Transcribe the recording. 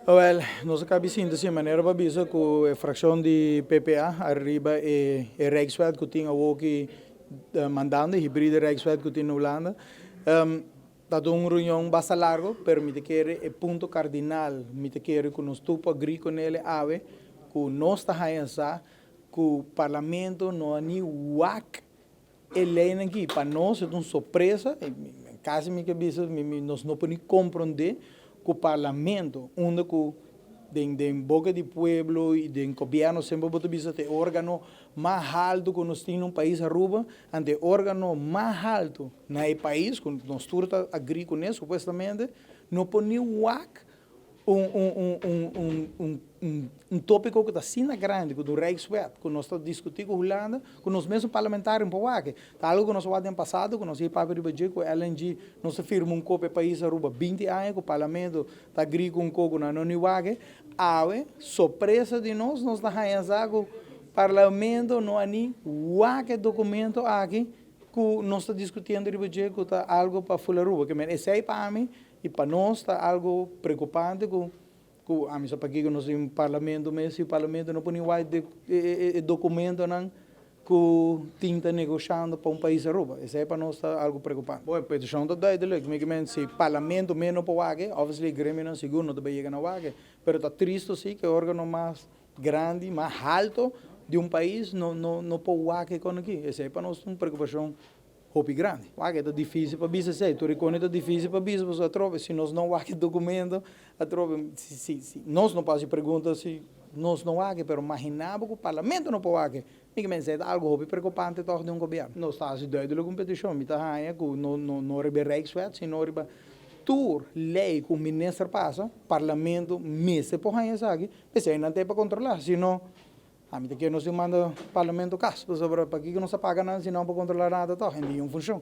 Wel, nos a caba di sinta si manera pa bisa cu e fraccion di PPA ariba e Rijkswet cu tin awoki mandando, e hybride Rijkswet cu tin na Hulanda. Ta un reunion basta largo, pero mi ta kere e punto cardinal, mi ta kere cu nos tur por agree cu nele awe, cu nos ta haya sa cu Parlamento no a ni wak e leynan aki. Pa nos e ta un sorpresa, casi mi ke bisa, nos no por ni comprende cu Parlamento, unda cu den boca di pueblo y den gobierno semper bo ta bisa ta e organo mas halto cu nos tin na un pais Aruba, anto e organo mas halto na e pais, cu nos tur ta agree cu ne supuestamente, no por ni wak un topico cu ta asina grandi cu ta un Rijkswet cu nos ta discuti cu Hulanda, cu nos mesun parlamentario no por wak. Ta algo cu nos a wak den pasado, cu nos a papia riba dje cu LNG, nos a firma un copia pais Aruba 20 aña cu Parlamento ta agree cu un co cu nan no ni wak. Awe, sorpresa di nos, nos ta haya sa cu Parlamento no a ni wak e documento aki cu nos ta discutiendo riba dje, cu ta algo pa full Aruba. Ke men esey pa mi y pa nos ta algo preocupante cu ami sa pakico nos tin Parlamento mes si Parlamento no por ni wak e documentonan cu tin ta negociando pa un pais Aruba. Esey pa nos ta algo preocupante. Bo, e peticion ta duidelijk. Mi ke men si Parlamento mes no por wak, obviously gremionan sigur no ta bay yega na wak. Pero ta tristo si cu e organo mas grandi, mas halto di un pais no por wak con aki. Esey pa nos ta un preocupacion hopi grandi. Wak, ta dificil pa bisa esey. Tur icone ta dificil pa bisa, pasobra atrobe si nos no wak e documento, atrobe si nos no por haci pregunta si nos no wak, pero imagina bo cu Parlamento no por wak. Mi ke men esey ta algo hopi preocupante toch di un gobierno. Nos ta haci duidelijk un peticion. Mi ta haya cu no riba e Rijkswet, sino riba tur ley cu minister pasa, Parlamento mester por haya esaki, pesey nan ta pa controla. Si no, ami ta kier nos tin manda Parlamento cas, pasobra pakico nos ta paga nan si no por controla nada toch, en ningun funcion.